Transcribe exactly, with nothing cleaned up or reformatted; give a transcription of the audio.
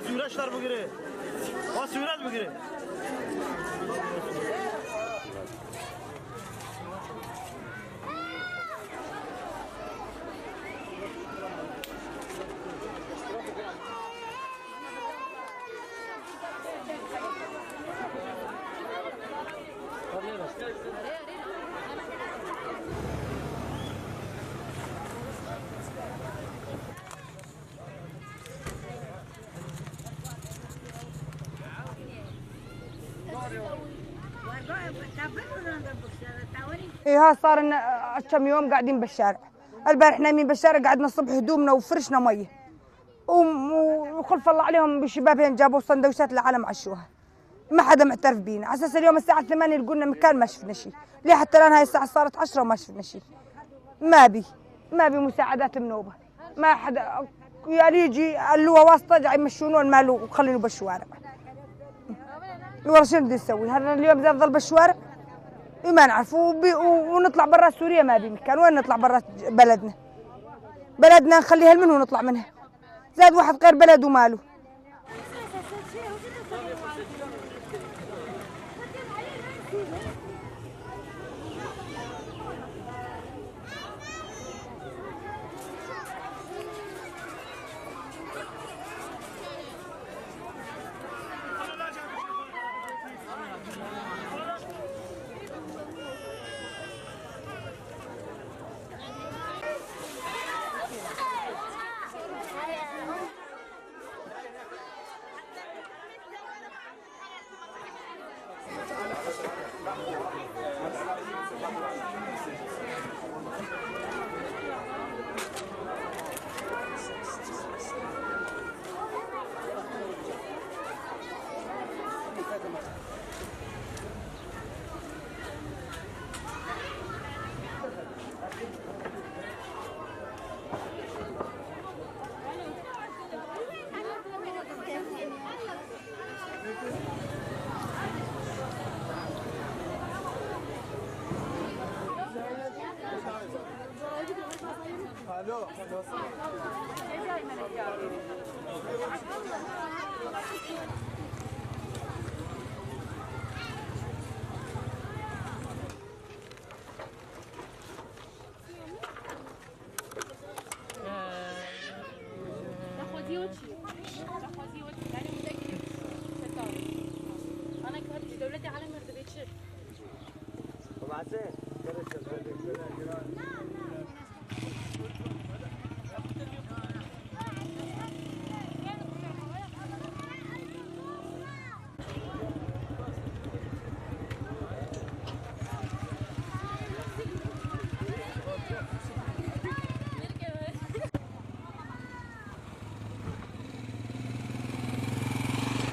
Süreçler bu gire. O süreç bu gire. اي، ها صار لنا كم يوم قاعدين بالشارع. البارح نايمين بالشارع، قعدنا الصبح هدومنا وفرشنا ميه. وم-، وخلف الله عليهم بشبابين جابوا سندوتشات للعالم عشوها. ما حدا معترف بينا، على اساس اليوم الساعة ثمانية يلقونا مكان، ما شفنا شي. ليه حتى الان هاي الساعة صارت عشرة وما شفنا شي. ما بي، ما بي مساعدات منوبة. ما حدا، يا يجي اللي هو واسطة جاي يمشونه المال وخلينه بالشوارع. والله شنو بدي نسوي؟ هذا اليوم بدي اضل بالشوارع؟ إي ما نعرف. وبي-، و-، ونطلع برا سوريا ما بي مكان. وين نطلع برا بلدنا؟ بلدنا نخليها لمن ونطلع منها؟ زاد واحد غير بلد وماله.